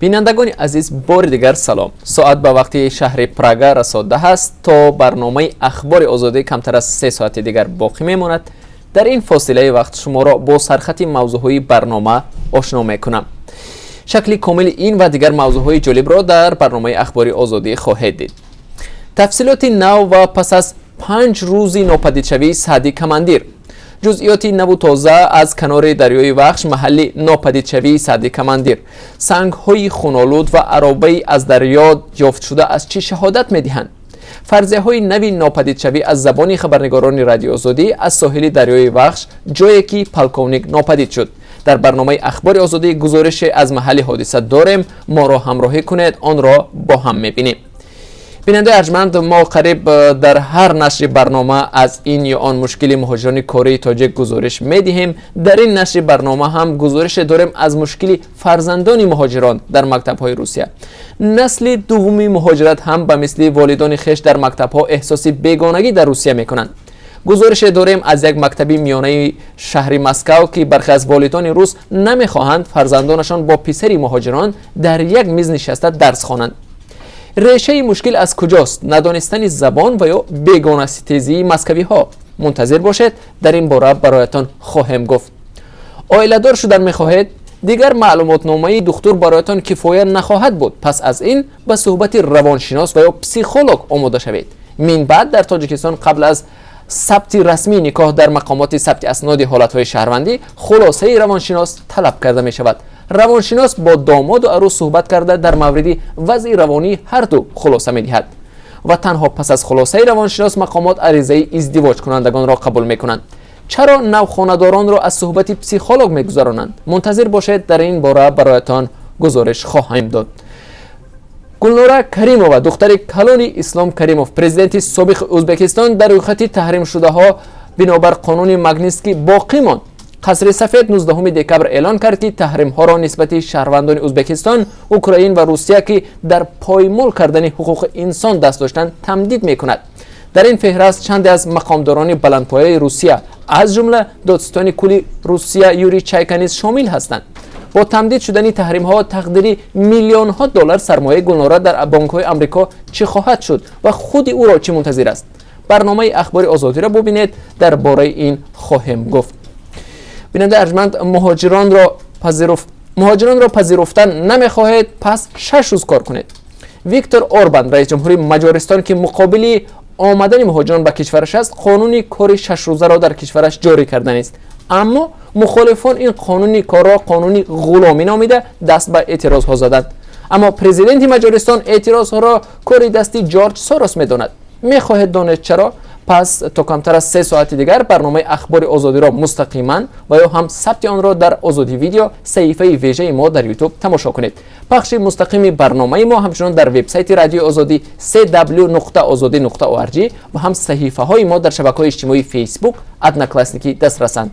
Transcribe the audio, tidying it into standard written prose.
Бинандагони азиз, бори дигар салом. Соат ба вақти шаҳри Прага расо 10 аст. То барномаи Ахбори Озодӣ камтар аз 3 соати дигар боқӣ мемонад. Дар ин фосилаи вақт шуморо бо сархати мавзӯъҳои барнома ошно мекунам. Шакли комили ин ва дигар мавзӯъҳои ҷолибро дар барномаи Ахбори Озодӣ хоҳед дид. Тафсилоти нав ва пас аз 5 рӯзи нопадидшавии Саъди Камандир. Ҷузъиёти наву тоза аз канори дарёи Вахш, маҳалли нопадидшавии Саъди Камандир. Сангҳои хунолуд ва аробаи аз дарё ёфтшуда аз чӣ шаҳодат медиҳанд? Фарзияҳои нави нопадидшавӣ аз забони хабарнигорони Радиои Озодӣ аз соҳили дарёи Вахш, ҷое ки полковник нопадид шуд. Дар барномаи Ахбори Озодӣ гузорише аз маҳалли ҳодиса дорем. Моро ҳамроҳӣ кунед, онро бо ҳам мебинем. Бинандаи арҷманд, мо қариб дар ҳар нашри барнома аз ин ё он мушкили муҳоҷирони кории тоҷик гузориш медиҳем. Дар ин нашри барнома ҳам гузорише дорем аз мушкили фарзандони муҳоҷирон дар мактабҳои Русия. Насли дуввуми муҳоҷират ҳам ба мисли волидони хеш дар мактабҳо эҳсоси бегонагӣ дар Русия мекунанд. Гузорише дорем аз як мактаби миёнаи шаҳри Москав, ки бархе аз волидони рус намехоҳанд фарзандонашон бо писари муҳоҷирон дар як миз нишаста дарс хонанд. Решаи мушкил аз куҷост? Надонистани забон ва ё бегонаситезии москавиҳо? Мунтазир бошед, дар ин бора бароятон хоҳем гуфт. Оиладор шудан мехоҳед? Дигар маълумотномаи духтур бароятон кифоя нахоҳад буд. Пас аз ин ба суҳбати равоншинос ва ё психолог омода шавед. Мин баъд дар Тоҷикистон қабл аз сабти расмии никоҳ дар мақомоти сабти асноди ҳолатҳои шаҳрвандӣ хулосаи равоншинос талаб карда мешавад. Равоншинос бо домоду арӯс суҳбат карда, дар мавриди вазъи равонии ҳарду хулоса медиҳад ва танҳо пас аз хулосаи равоншинос мақомот аризаи издивоҷкунандагонро қабул мекунанд. Чаро навхонадоронро аз суҳбати психолог мегузаронанд? Мунтазир бошед, дар ин бора бароятон гузориш хоҳем дод. Гулнора Каримова, духтари калони Ислом Каримов, президенти собиқи Ӯзбекистон, дар рӯйхати таҳримшудаҳо бинобар қонуни Магнитский боқӣ монд. Қасри Сафед 19 декабр эълон кард, ки таҳримҳоро нисбати шаҳрвандони Ӯзбекистон, Украин ва Русия, ки дар поймол кардани ҳуқуқи инсон даст доштанд, тамдид мекунад. Дар ин феҳраст чанде аз мақомдорони баландпояи Русия, аз ҷумла додситони кулли Русия Юрий Чайка низ шомил ҳастанд. Бо тамдид шудани таҳримҳо тақдири миллионҳо доллар сармояи Гулнора дар бонкҳои Амрико чӣ хоҳад шуд ва худи ӯро чӣ мунтазир аст? Барномаи Ахбори Озодиро бубинед, дар бораи ин хоҳем гуфт. Бинандаи арҷманд, муҳоҷиронро пазируфтан намехоҳед, пас 6 рӯз кор кунед. Виктор Орбан, раис ҷумҳури Маҷористон, ки муқобили омадани муҳоҷирон ба кишвараш аст, қонуни кори шашрӯзаро дар кишвараш ҷорӣ карданист. Аммо мухолифон ин қонуни корро қонуни ғуломӣ номида, даст ба эътирозҳо заданд. Аммо президенти Маҷористон эътирозҳоро кори дасти Ҷорҷ Сорос медонад. Мехоҳед донед чаро? Пас то камтар аз 3 соати дигар барномаи Ахбори Озодиро мустақиман ва ё ҳам сабти онро дар Озодӣ Видео, саҳифаи вежаи мо дар Ютуб, тамошо кунед. Пахши мустақими барномаи мо ҳамчунон дар вебсайти Радиои Озодӣ cw.ozodi.org ва ҳам саҳифаҳои мо дар шабакаҳои иҷтимоии Фейсбук, Одноклассники дастрасанд.